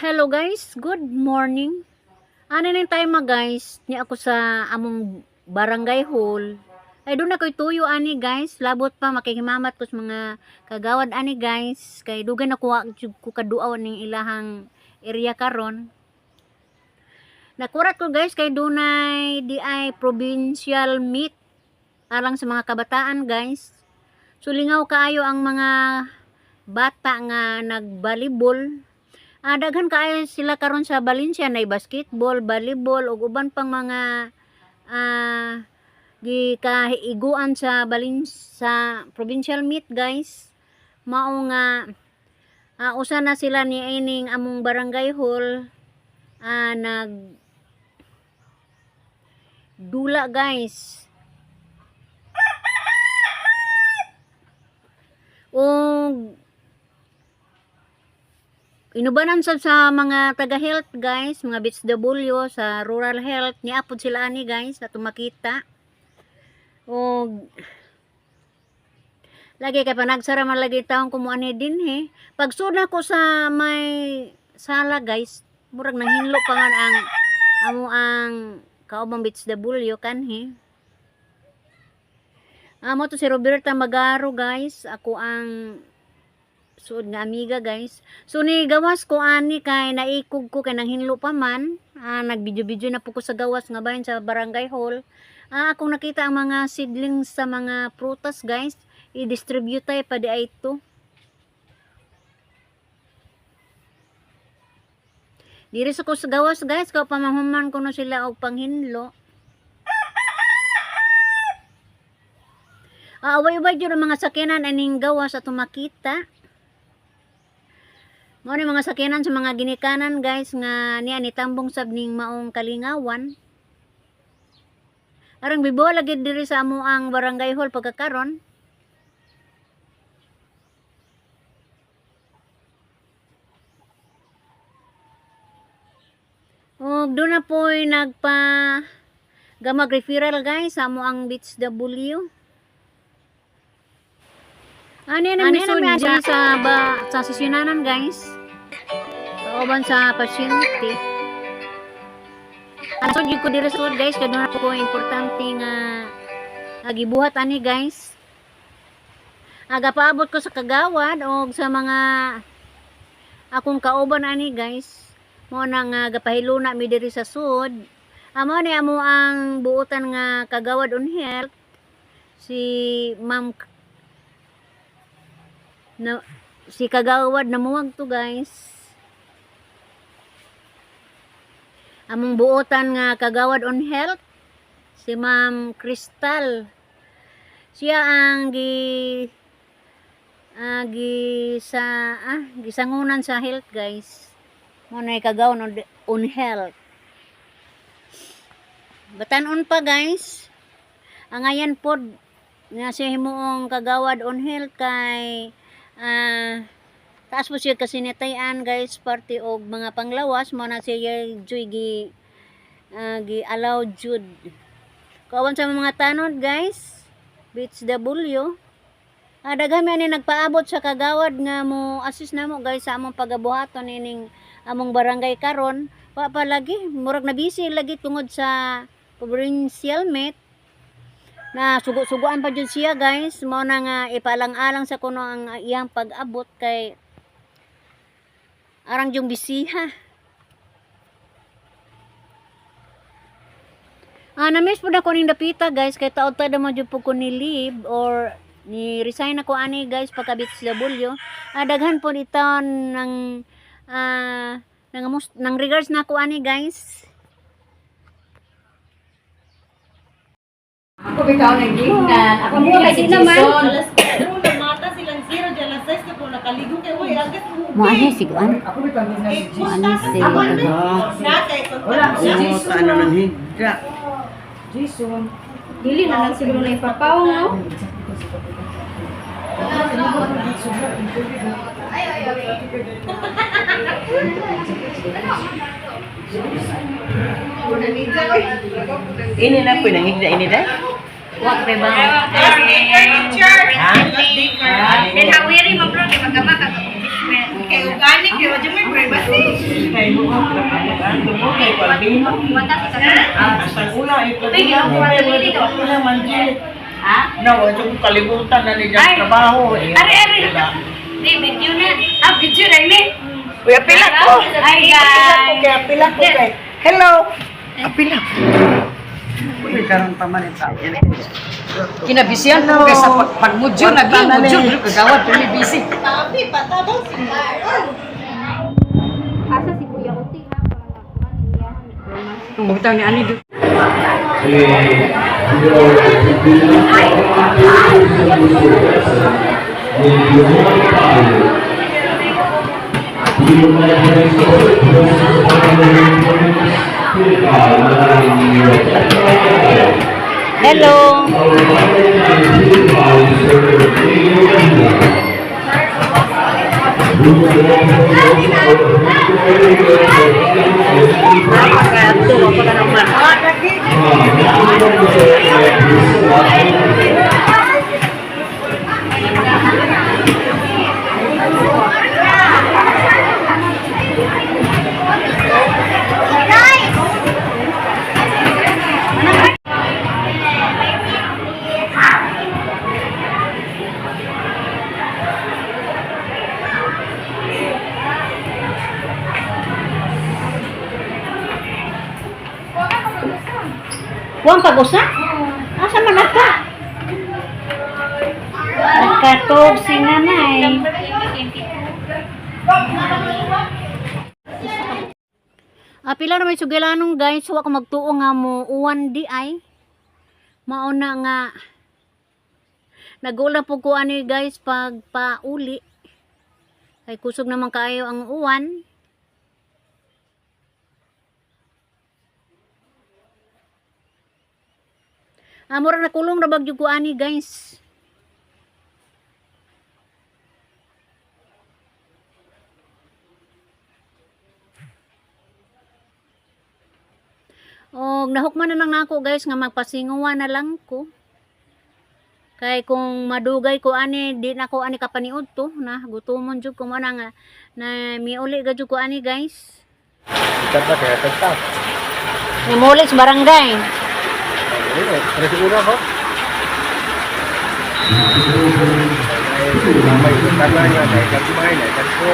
Hello guys, good morning. Ano na yung time ma guys, ni ako sa among barangay hall. Ay doon ako'y tuyo ani guys, labot pa makihimamat ko sa mga kagawad ani guys. Kay dugay na kuha jud ko kaduaw ning ilahang area karon. Nakurat ko guys kay dunay di ay provincial meet alang sa mga kabataan guys. So lingaw kaayo ang mga bata nga nagbalibol. Daghan kaayo sila karon sa Valencia nay basketball, volleyball ug uban pang mga gikaiguan sa Valencia sa provincial meet guys. Mao nga usa na sila ni ining among barangay hall nag dula guys. Og inubanan sab sa mga taga-health guys, mga bits W sa rural health, niapod sila ani guys, ato makita. Og lagi kay panagsara man lagi taong kumuha ni dinhi. Pagsud ko sa may sala guys, murag nanghinlo pa man ang amo ang kaubang bits W kanhi. Amo to si Roberta Magaro guys, ako ang suod nga amiga guys. So ni gawas ko ani kay naikog ko kay nanghinlo pa man. Nagbidyo-bidyo na po ko sa gawas nga bahin sa barangay hall. Akong nakita ang mga seedlings sa mga prutas guys. I-distribute tayo pa di ay ito. Diri sa ko sa gawas guys, kay pamahuman ko na sila og panghinlo. Away-away jud ang mga sakyanan aning gawas ato makita. Mao ni mga sakyanan sa mga ginikanan guys nga niya ni tambong sab ning maong kalingawan. Arang bibo lagi diri sa amo ang barangay hall pagkakaron. Og doon na po'y nagpa gamag referral guys sa amo ang Beach W. Ano yan ang misod dyan sa, ba, sa sesyonanan guys? Kauban sa pasyente. Ano jud ko diri sa guys kay doon ko importante nga gibuhat ani guys. Aga paabot ko sa kagawad og sa mga akong kauban ani guys. Mo na nga gapahiluna mi diri sa sud. Amo ni amo ang buotan nga kagawad on health si Ma'am na si kagawad namuwag to guys. Among buotan nga kagawad on health si Ma'am Crystal. Siya ang gi gi sa gisangunan sa health guys. Mo na kagawad on health. Batanon pa guys. Ang ayan pod nga siya himuong kagawad on health kay taas po siya kasi nitayan guys party og mga panglawas mo na siya joy gi gi allow jud. Kawan sa mga tanod guys, Beach W. Daghan mi ani nagpaabot sa kagawad nga mo assist namo guys sa among pagabuhaton ining among barangay karon. Wa pa lagi murag na busy lagi tungod sa provincial meet na sugo-suguan pa jud siya guys. Mao na nga ipalang-alang sa kuno ang iyang pag-abot kay arang yung bisiha. Na-miss po na ko ning dapita guys kay taod-taod man jud po ko ni leave or ni resign ako ani guys pagka Beach W. Daghan po ito ng nang regards na ako ani guys. Ako bitaw nang gihnan. Ako Mo, ni kay si di naman. Jason. Alas 4 na mata silang zero dyan, alas 6 na po nakaligo kay uy agas mo. Mo ani siguan. Ako bitaw nang Eh, si Mo ani si Ako na kay Wala, si Oo, Jason. ano ng higda. Jason. Dili na lang siguro na ipapaw, no? Ini na po nang higda ini dai. Wa pre ba? Ha? Then hawiri man bro kay magama ka accomplishment. Kay organic kay wa may privacy. Kay mo ang kay Palbino. Sa ula ito. Wala man jud. Ha? Na wa jud kalibutan na nila ang trabaho. Ari, ari. Di, video na. Ah, video na ini. Uy, apila ko. Hi, Apila ko guys. kay apila ko kay. Hello. Apila. Uy, karon pa man ito. Kinabisiyan ko kay sa pagmudyo nagi mudyo kagawad pero busy. Tabi patabaw si Carl. Asa si Kuya Uti ha? Para makuha niya. Butang ni ani do. Hello. Huwag pag-usa? Asa man ka? Nakatog si nanay. Ah, pila na may sugilanong guys, wa ko magtuo nga mo uwan di ay. Mauna nga nagula po ko ani guys pag pauli. Kay kusog naman kaayo ang uwan. Ah, mura na kulong ra bagyo ko ani guys. Og nahukman na lang nako guys nga magpasinguwa na lang ko. Kay kung madugay ko ani di na ko ani kapaniud to na gutomon jud ko mana nga na miuli ga jud ko ani guys. Ikat na kaya kanta. Nimuli sa barangay. Ano siguro ako? May tama niya, may kagmay, may kagpo.